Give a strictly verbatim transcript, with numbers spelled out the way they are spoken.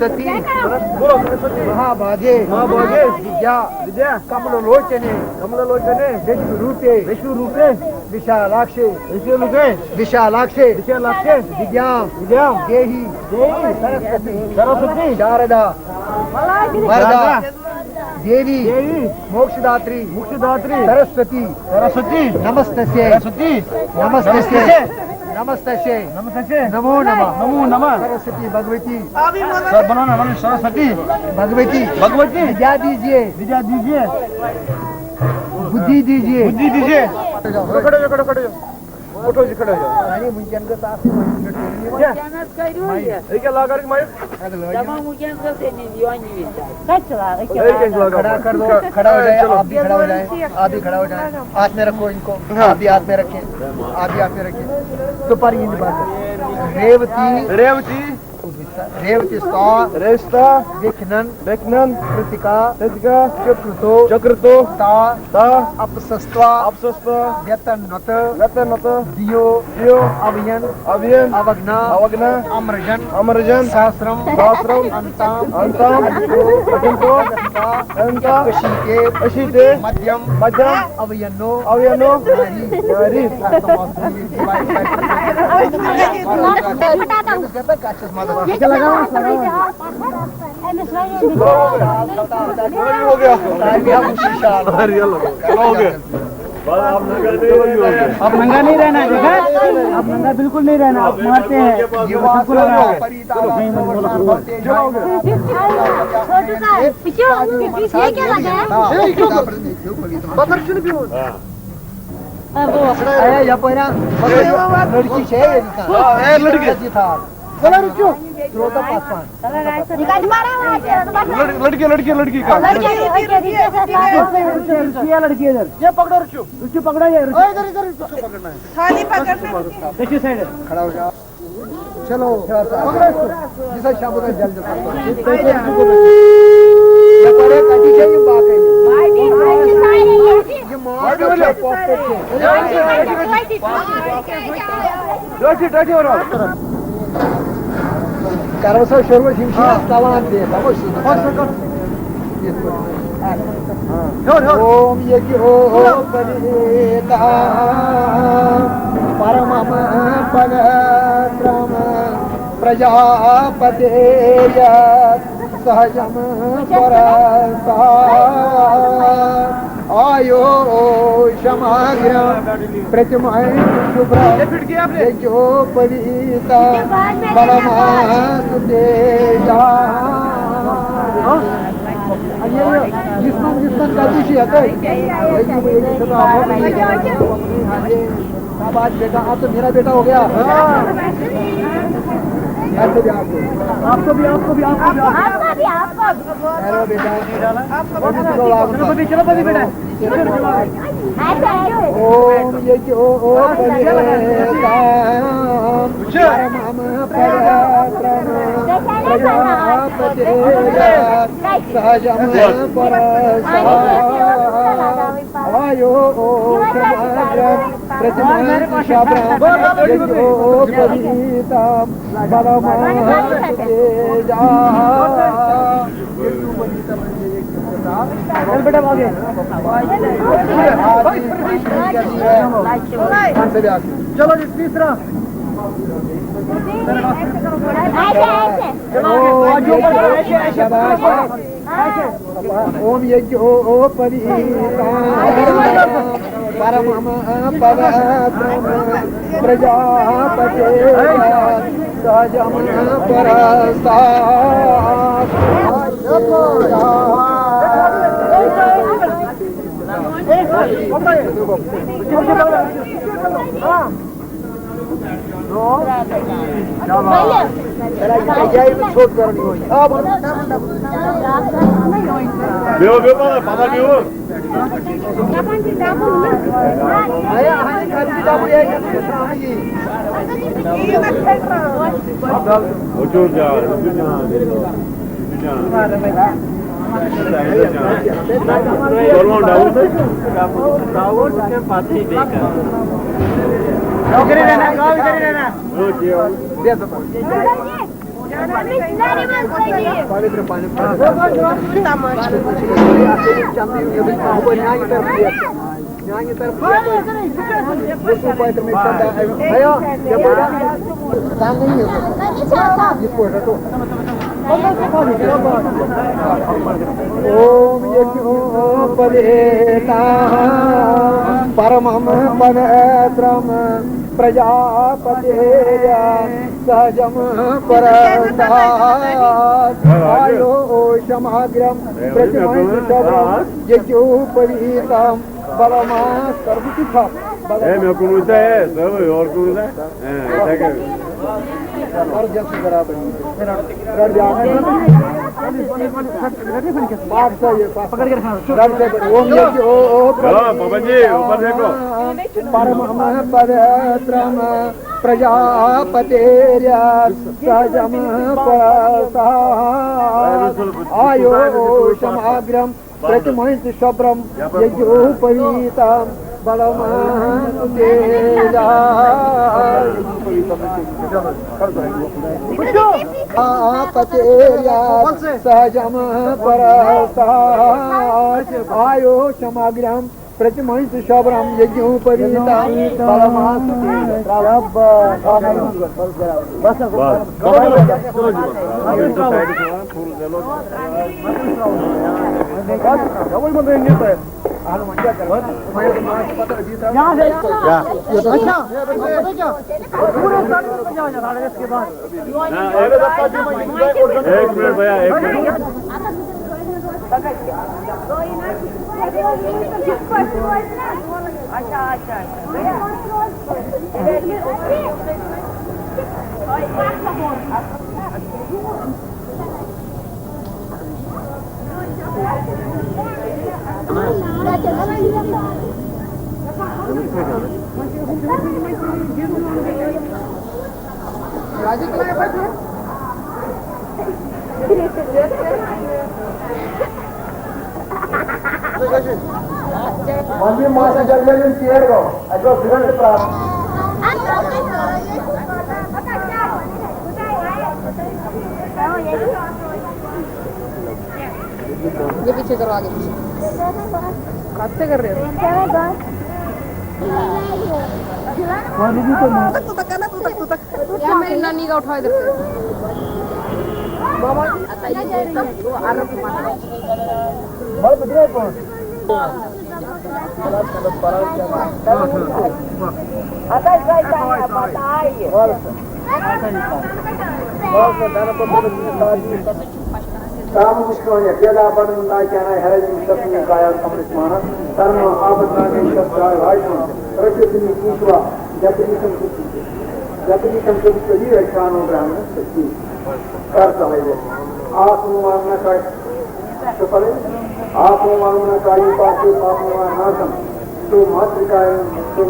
सरस्वती महाभागे महाभागे विद्या विद्या कमललोचने कमललोचने विश्वरूपे विश्वरूपे विशालाक्षे विश्वरूपे विशालाक्षे विशालाक्षे विद्या विद्या देहि देहि सरस्वती सरस्वती शारदा वरदा देवी देवी मोक्षदात्री मोक्षदात्री सरस्वती सरस्वती नमस्तस्यै सरस्वती नमस्तस्यै नमस्तस्यै नमस्तस्यै नमो नमः नमो नमः सरस्वती भगवती सर बोलो ना बोलो सरस्वती भगवती भगवती विद्या दीजिए विद्या दीजिए बुद्धि दीजिए बुद्धि दीजिए खड़े हो जाओ खड़े हो जाओ खड़े हो जाओ उठो जी खड़े हो जाओ अरे मुझे क्या ये क्या लगा रही माइक दमा मुझे से नहीं दियो नहीं मिलता कट चला ये क्या लगा खड़ा कर दो खड़ा हो जाए आप भी खड़ा हो जाए आप भी खड़ा हो जाए हाथ में रखो इनको हाँ। आप भी हाथ में रखें आप भी हाथ में रखें तो पर ये बात रेवती रेवती रेवती स्था रेवती स्था विघ्नन विघ्नन कृतिका कृतिका चक्रतो चक्रतो ता ता अपसस्त्वा अपसस्त्वा व्यतन्वत व्यतन्वत दियो दियो अवयन अवयन अवग्ना अवग्ना अमृजन अमृजन सहस्रम सहस्रम अंताम अंताम अजंतो अजंतो अंता अंता अशीते अशीते मध्यम मध्यम अवयनो अवयनो नारी नारी हो गया हो गया अब नंगा नहीं रहना है, देखा? अब नंगा बिल्कुल नहीं रहना, आप मारते हैं। ये सबको लगा है। अरे, यपैरा लड़की छे, लड़की था। चलो रुको। लड़के लड़के लड़की का लड़की लड़की इधर ये पकड़ो रुचु रुचु पकड़ो ये रुचु इधर इधर रुचु पकड़ना है थाली पकड़ना रुचु देखिए साइड खड़ा हो जाओ चलो पकड़ो इसको जिसका शाबुदा जल जल ये पड़े काटी चाहिए बात है ये मार के पॉकेट से बैठी बैठी और करो सा शोर में हिमशी तवान दे तमो सी ओम यज्ञो परीता परमम पवित्रम प्रजापते सहजम परसा आयो समग्र प्रतिमय शुभ्र यज्ञोपवीत बलवान तेजा जिसमें जिसमें गति से हटे शाबाश बेटा आप तो मेरा बेटा हो गया आपको भी आपको भी आपको भी आपको भी आपको भी हेलो बेटा आपको भी चलो बदी बेटा ओम यज्ञो पविताम परमम पवित्रम प्रजापते सहजम परसा आयो समग्र प्रतिमा शाब्राम यज्ञो पविताम चल बेटा आगे चलो जी तीसरा ओम यज्ञो पवीता परमम पवित्रम प्रजापते सहजम परसा میانہِ طرفہٕ یپٲرۍ۔ یُس یہِ پتہٕ مےٚ چھےٚ دا-، حیا، یپٲرۍ آ۔ یِتھ پٲٹھۍ رٹو۔ اوم یجنوپویتا پرمم پوترم پرجاپتیہ سہجم پرستاد آیو شماگرم پرتمنت شبرم یجنوپویتم بلما سربتی تھا۔ ہے، مےٚ کُن وٕچھ سا، ہے، صٲبٕے، یورٕ کُن وٕچھ سا۔ ہے، یِتھَے کٔنۍ۔ زبردست برابر۔ رٹ بیٛاکھ۔ پاک سا یہِ، پاک۔ رٹ سا، او میرے، او، او، ہاں، بابا جی، اوپر دیکھو۔ پرمم پوترم پرجاپتیہ سہجم پرستاد آیو شماگرم پرتمنت شبرم یجنوپویتم بلما سربتی تھا۔ آپتیہ سہجم پرستاد آیو شماگرم پرتمنت شبرم یجنوپویتم بلما سربتی تھا۔ بس، بس، بس، بس۔ ایک منٹ بھیا، ایک منٹ۔ وۄنۍ یہِ ماسٹر جلدی جلدی ژیر گوٚو، اَسہِ اوس گرٛنٛڈ تہِ پرٛاران۔ ये पीछे करो, आगे पीछे। कब से कर रहे हो? तू तक, तू तक, तू तक। यार, मेरी नानी का उठाओ इधर से। बाबा। تام وٕچھنو یتھ یدا بنن تاکہ اناے ہرج مشتق نی کایا کمرس مانن ترنو آبد نامی شب دار راج من رجت نی کیشوا جپنی سم جپنی سم جپنی رچھانو براہمن ستی کر سمجھ آس نو واننا کر شکر آس نو واننا کاری پاس آس نو واننا سم تو ماتر کایا تو